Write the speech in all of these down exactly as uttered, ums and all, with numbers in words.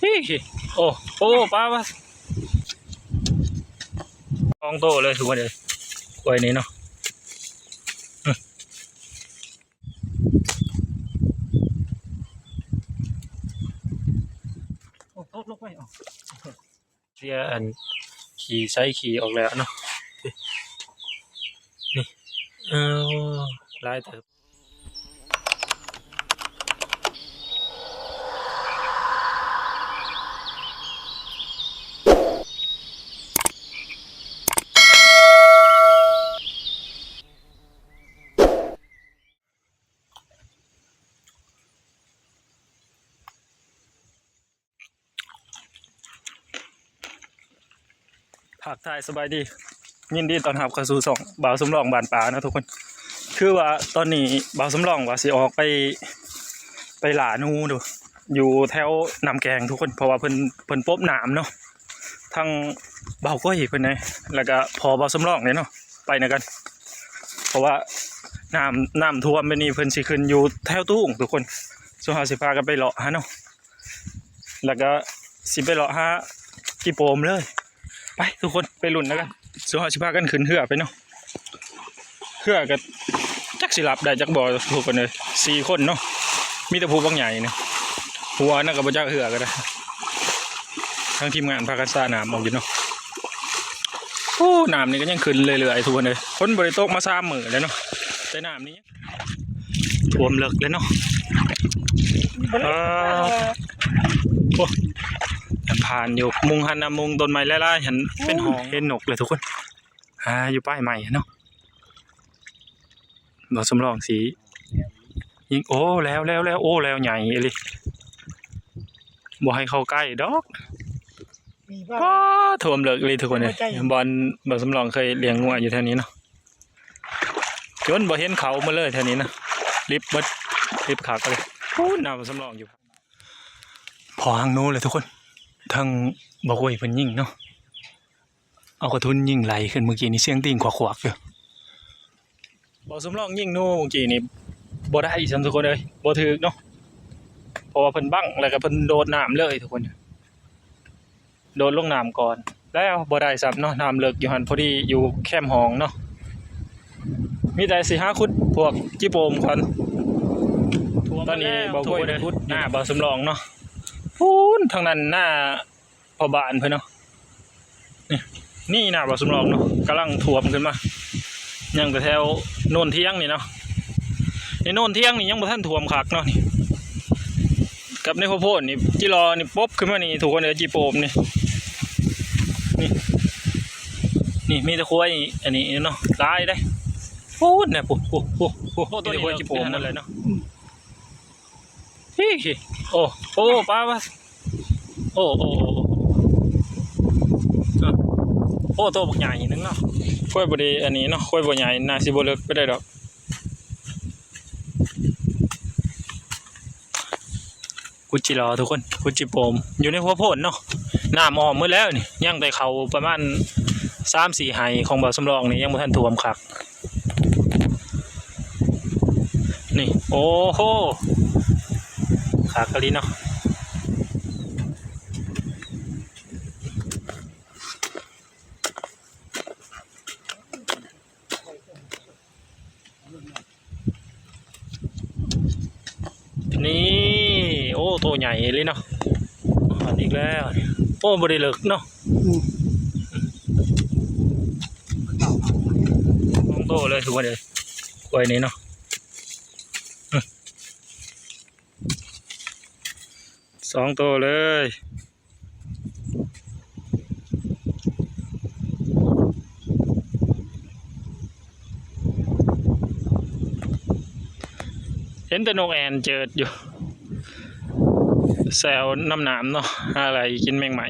นี่ โอ้ โอ้ ปลา ปลา สองตัวเลยทุกคนเลย กล้วยนี่เนาะ โอ้ ตกลงไป เอา เสียอันขี้ใส่ขี้ออกแล้วเนาะ นี่ เออ หลายเติบ ทักทายสบายดี ยินดีต้อนรับเข้าสู่ช่องบ่าวสำรองบ้านป่านะทุกคน คือว่าตอนนี้บ่าวสำรองว่าสิออกไป ไปล่าหนูดู อยู่แถวน้ำแกงทุกคน เพราะว่าเพิ่น เพิ่นปบน้ำเนาะ ทั้งบ่าวก้อยเพิ่นไง แล้วก็พ่อบ่าวสำรองเนี่ยเนาะ ไปนำกัน เพราะว่าน้ำ น้ำท่วมแบบนี้เพิ่นสิขึ้นอยู่แถวตู้ทุกคน ส่วนเฮาสิพากันไปเลาะหาเนาะ แล้วก็สิไปเลาะหาจิโปมเลย ไปทุกคนไปลุ้นนำกัน ส่วนเฮาสิพากันขึ้นเฮือไปเนาะ เฮือก็จักสิหลับได้จักบ่ทุกคนเลย สี่คนเนาะ มีแต่ผู้บักใหญ่เนี่ย หัวนั่นก็บ่จักเฮือก็ได้ ทั้งทีมงานพากันสาดน้ำออกอยู่เนาะ โอ้ น้ำนี่ก็ยังขึ้นเรื่อยๆทุกคนเลย ฝนบ่ได้ตกมาสามมื้อแล้วเนาะ แต่น้ำนี่ท่วมเลิกเลยเนาะ อ่า โอ้ ผ่านอยู่ มุงหันนะ มุงต้นไม้หลายๆ หันเป็นห้อง เห็นนกเลยทุกคน อ่า อยู่ป้ายไม้เนาะ บ่าวสำรองสิยิง โอ้ แล้ว แล้ว แล้ว โอ้ แล้วใหญ่อีหลี บ่ให้เข้าใกล้ดอก มีบ้าง ว้า ท่วมเลิกอีหลีทุกคนเลย บ่ใกล้ บ่อน บ่าวสำรองเคยเลี้ยงงัวอยู่แถวนี้เนาะ จนบ่เห็นเขามาเลยแถวนี้นะ ลิบเบิด ลิบคักเลย พู้นนะ บ่าวสำรองอยู่ พอหางหนูเลยทุกคน ทั้งบ่าวก้อยเพิ่นยิงเนาะ เอากระทุนยิงไหลขึ้นเมื่อกี้นี่ เสียงตีนขวักๆอยู่ บ่าวสำรองยิงหนูเมื่อกี้นี่ บ่ได้ซ้ำทุกคนเอ้ย บ่ถืกเนาะ เพราะว่าเพิ่นบังแล้วก็เพิ่นโดดน้ำเลยทุกคน โดดลงน้ำก่อน แล้วบ่ได้ซ้ำเนาะ น้ำเลิกอยู่หั่น พอดีอยู่แคมห้องเนาะ มีแต่สิหาขุดพวกจิโปมก่อน ตอนนี้บ่าวก้อยได้ขุดหน้าบ่าวสำรองเนาะ พู้นทางนั้นหน้า พ่อบ้านเพิ่นเนาะ นี่ นี่หน้าบ่าวสำรองเนาะ กำลังท่วมขึ้นมา ยังแต่แถวโนนเทียงนี่เนาะ ในโนนเทียงนี่ยังบ่ทันท่วมคักเนาะนี่ กับในหัวโพนนี่ จิรอนี่ปบขึ้นมานี่ ทุกคนเอ้ย จิโปมนี่ นี่ นี่มีแต่ควายอันนี้เนาะ หลายเด้ พู้นเนี่ย พู้น พู้น พู้น พู้น ตัวนี้ควายจิโปมหมดเลยเนาะ อืม นี่ โอ้ โอ้ ปลา ปลา โอ้ โอ้ โอ้ โอ้ อ่ะ โอ้ ตัวบักใหญ่หนึ่งเนาะ ควายบ่ได้อันนี้เนาะ ควายบ่ใหญ่ น่าสิบ่เลิกไปได้ดอก ขุดจิรอทุกคน ขุดจิโปม อยู่ในหัวโพนเนาะ น้ำอ้อมหมดแล้วนี่ ยังแต่เขาประมาณสามสี่ไฮ่ของบ่าวสำรองนี่ ยังบ่ทันท่วมคัก นี่ โอ้โห คักอีหลีเนาะ นี่ โอ้ ตัวใหญ่เลยเนาะ อันอีกแล้ว โอ้ บ่ได้เลิกเนาะ อืม สองตัวเลยทุกคนเลย ควายนี่เนาะ อืม สองตัวเลย เห็นแต่นกแอ่นเจิดอยู่ แซวน้ำหนามเนาะ หาอะไรกินแมงไหม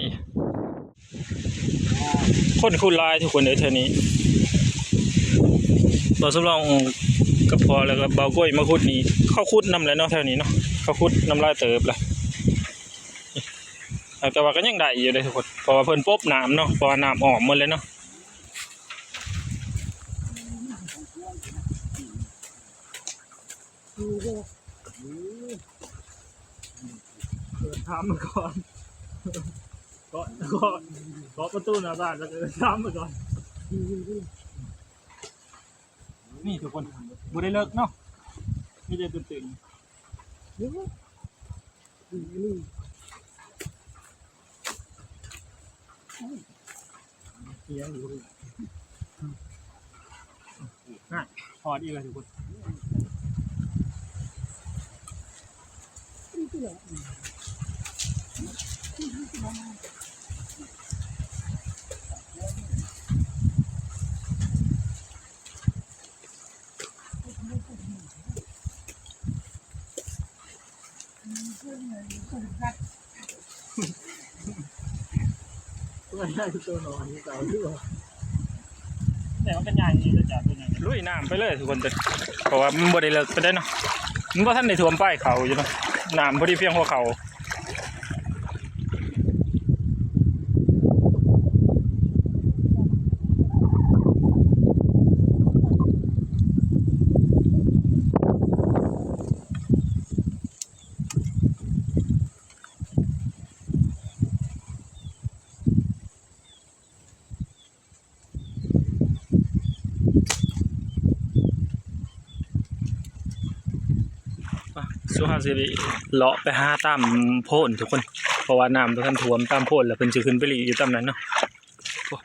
คนขุดหลายทุกคนเลยแถวนี้ บ่าวสำรองกับพ่อแล้วก็บ่าวก้อยมาขุดนี่ เขาขุดนำแหละเนาะแถวนี้เนาะ เขาขุดนำหลายเติบละ แต่ว่าก็ยังได้อยู่เด้ทุกคน เพราะว่าเพิ่นปบน้ำเนาะ เพราะว่าน้ำอ้อมหมดเลยเนาะ ดูเด้อ เปิดทางมันก่อน เคาะเคาะเคาะประตูหน้าบ้านแล้วก็ข้ามไปก่อน นี่ทุกคน บ่ได้เลิกเนาะ มีแต่ตื่นๆ เสียงอยู่ น่ะ ถอดอีกแล้วทุกคน ตัวใหญ่ตัวน้อยนี่เก่าอยู่ แต่มันเป็นใหญ่นี่จะจับเป็นใหญ่ ลุยน้ำไปเลยทุกคน แต่ เพราะว่ามันบ่ได้เลิกไปได้เนาะ มันบ่ทันได้ท่วมปลายเขาอยู่เนาะ น้ำพอดีเพียงหัวเขา ไป สุภาพสิริเลาะไปหาตามโพนทุกคน เพราะว่าน้ำบ่ทันท่วมตามโพน แล้วเพิ่นสิขึ้นไปหลีอยู่ตามนั้นเนาะ โอ้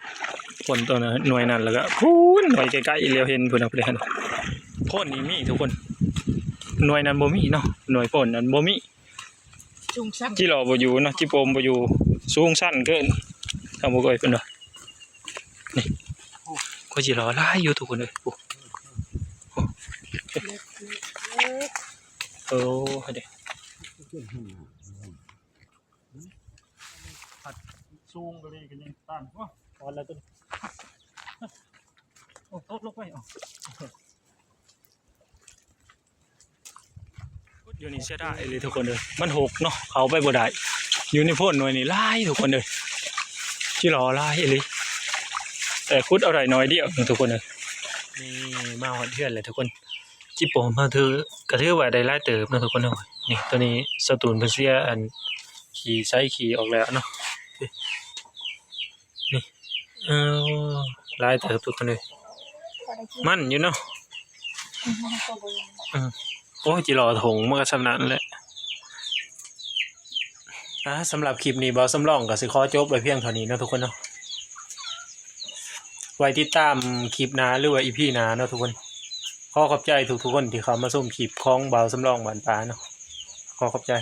โพนตัวนั้น หน่วยนั้น แล้วก็พู้นหน่วยใกล้ๆ เหลียวเห็นพู้นนะ พู้นนะ โพนนี่มีทุกคน หน่วยนั้นบ่มีเนาะ หน่วยโพนนั้นบ่มี สูงชัน จิหล่อบ่อยู่เนาะ จิโปมบ่อยู่ สูงชันเกิน ทางบ่ก้อยเพิ่นว่า นี่ ก็จิหล่อหลายอยู่ทุกคนเอ้ย โอ้ โอ้ โอ้ เด้ ผัดสูงก็เลยก็ยังต้าน โอ้ อ่อนแล้วตัวนี้ โอ้ ตกลงไป เอา อยู่นี่เสียดายเลยทุกคนเลย มันหกเนาะ เข้าไปบ่ได้ อยู่ในโพนหน่วยนี่หลายทุกคนเลย จิหล่อหลายอีหลี แต่ขุดเอาได้น้อยเดียวนึงทุกคนเลย นี่มาฮอดเฮือนแล้วทุกคน จิโปมเฮาถือ ก็ถือว่าได้หลายเติบเนาะทุกคนเนาะ นี่ตัวนี้สตูนเพิ่นเสียอันขี้ใส่ขี้ออกแล้วเนาะ นี่ เออ หลายเติบทุกคนเลย พอได้กิน มันอยู่เนาะ อืม มันก็บ่ยัง อืม โอ้ย จิหล่อถงมันก็ส่ำนั้นแหละ อ่า สำหรับคลิปนี้บ่าวสำรองก็สิขอจบไว้เพียงเท่านี้เนาะทุกคนเนาะ ไว้ติดตามคลิปหน้าหรือว่า อีพี หน้าเนาะทุกคน ขอขอบใจทุกๆคนที่เข้ามาชมคลิปของบ่าวสำรองบ้านป่าเนาะ ขอขอบใจ